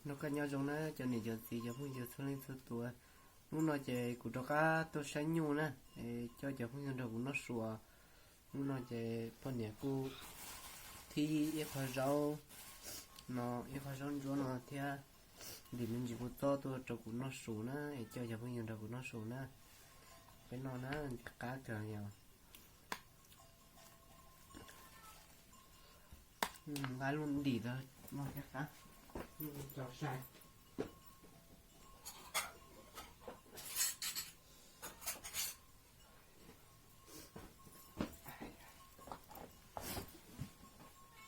Nrog koj nyob zoo na cov niam cov txiv cov phooj ywg txhua leej txhua tus. Hnub no ces kuv rov qab tuaj saib nyuj na, es coj cov phooj ywg nrog kuv noj su. Hnub no ces poj niam kuj thib ib qho zaub no, ib qho zaub ntsuab no thiab ntim me ntsis kua txob tuaj rau kuv noj su na, es coj cov phooj ywg nrog kuv noj su na. Peb noj na, ntim qab kawg yom. Nqa lub ntim no thiab qab, cov sai.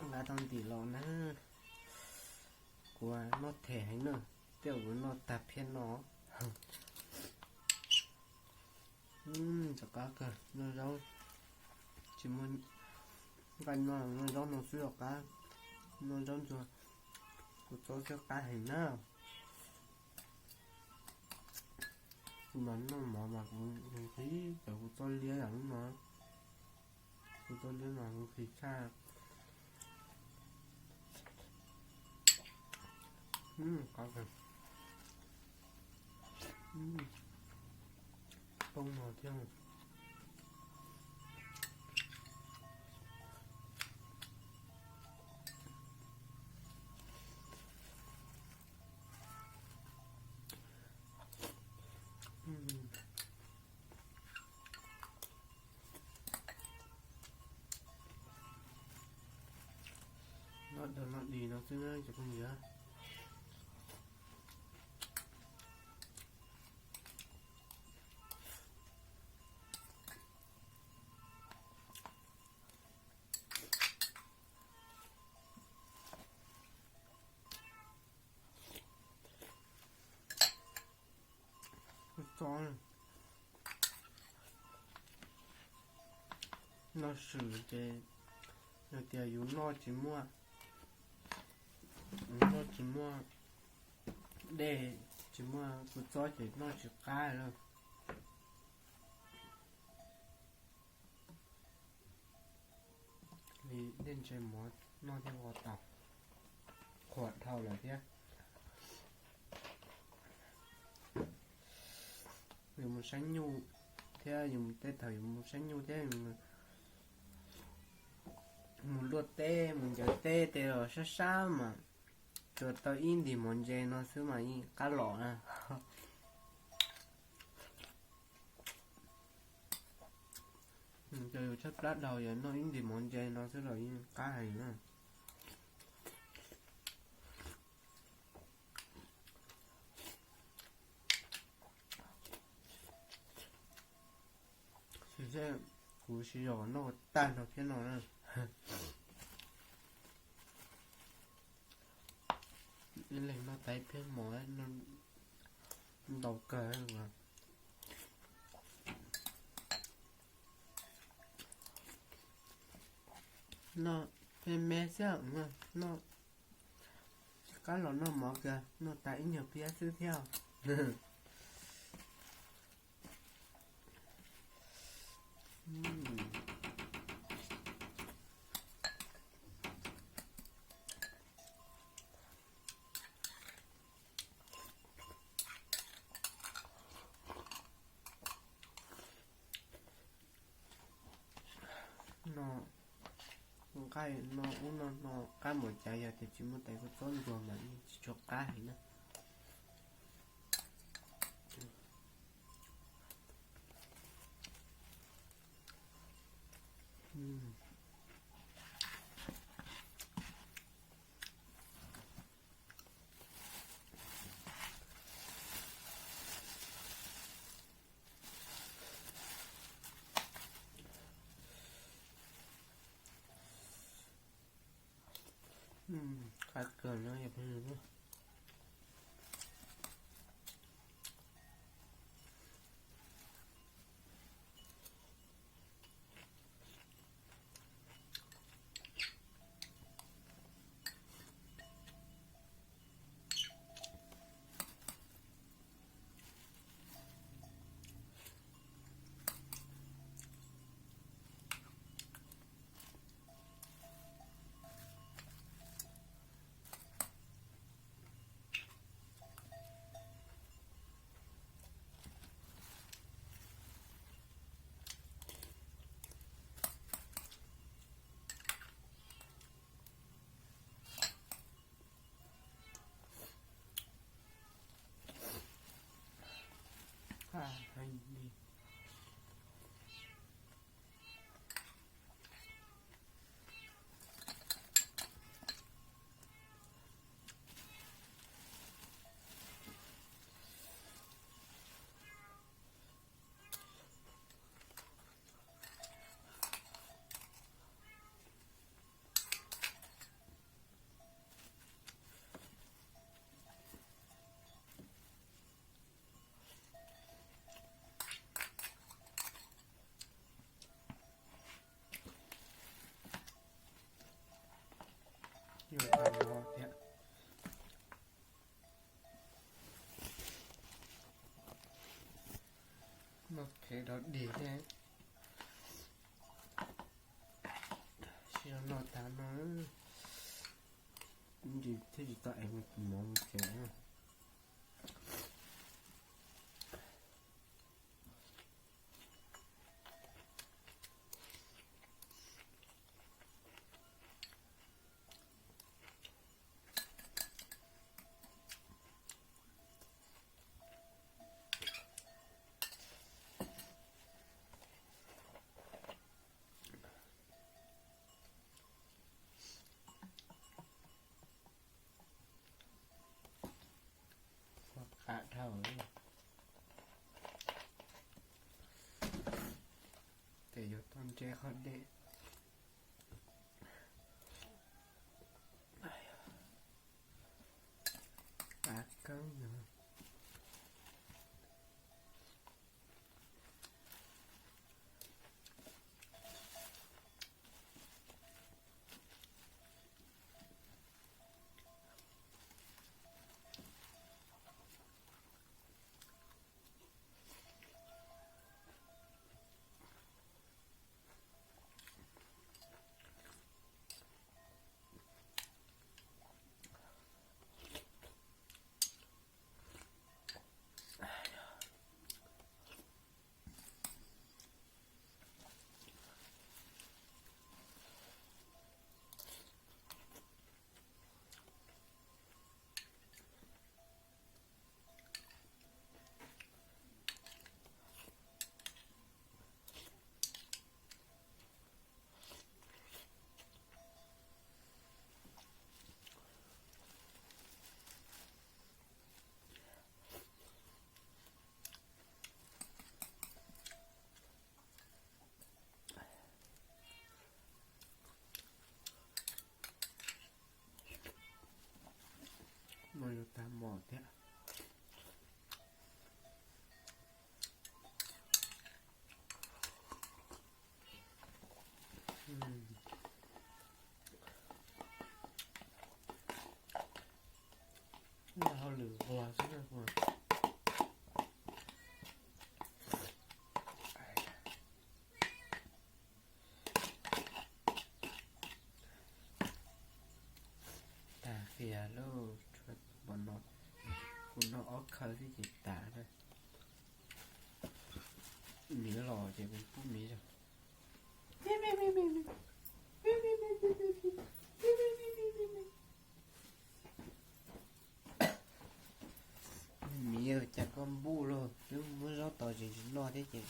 Nqa tau ntim los na, kuv noj them heev na, tej zaum kuv noj tag phiab no. Rov qab kawg, noj zaub tsis muaj nqaij noj, noj zaub no xwb los qab, noj zaub ntsuag, kua txob xwb qab heev na. Kuv mas noj mov mas kuv nqhis cov kua txob liab yom, lub no kua txob liab mas kuv nqhis tshaj. Qab kawg. Poob no thiab. Noj dog noj dig no xwb na cov phooj ywg. Txob no swm ces yog tias yus noj tsis muaj, yus noj tsis muaj dej, tsis muaj kua txob ces noj tsis qab lawm. Li dej ntshe mov noj thiab ua tau, qhuav dhau lawm thiab. Yus mus saib nyuj thiab, yus tej thaum yus mus saib nyuj thiab, mus luaj teb mus ncaws teb tej los sab sab mas tsuas tau ib ntim mov ntse no xwb mas yeej qab los na. Cov yus tshaib plab dhau yog noj ib ntim mov ntse no xwb los yeej qab heev na. Kuv siv zog noj tag nrho thiab no na. Ib leeg noj tag ib phiab mov, noj ntau kawg. Noj me me xwb, noj tsis qab los noj mov kiag, noj tas ib nyuag phiab xwb thiab. No nqaij no ub no no qab npaum cas, yog tias tsis muaj tais kua txob ntsuag mas yeej tsis tshua qab heev na. Qab kawg no yog pheej Noj qhiav dog dig thiab. Sib zog noj tag no, ntsis thiaj tsis tau es mus mov mus tsev. Qab dhau li, ces yuav tau ntse qhov dej. Qab kawg no. No yuav tag mom thiab. Hauj lwm ua xwb na. Tag qia lauj, tshuav npaum no, kuv noj ob khawv xwb ces tas na. Miv los ces kuv pub miv zog. Miv, cas koj npuj lauj, twb muab zaub tau tsis tsis noj thiab ces.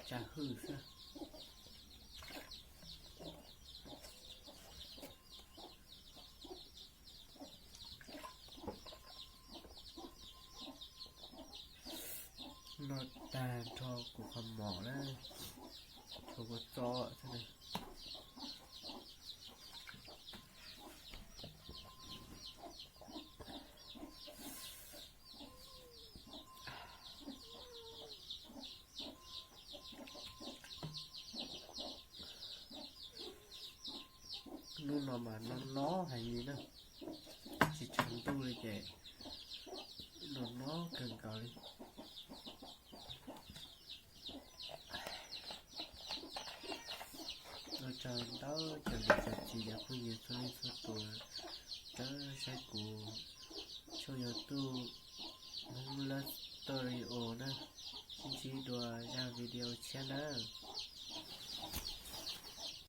tsa hwj xwb. Noj tag nrho kuv qhov mov na, tshuav kua txob xwb na. Hnub no mas no no heev li na, tsis tshav ntuj li ces no no kawg nkaus li. Ua tsaug ntau cov niam cov txiv cov phooj ywg txhua leej txhua tus rov saib kuv tshooj YouTube Hmoob Love Story na. Sib ntsib dua zaj video tshiab nawb.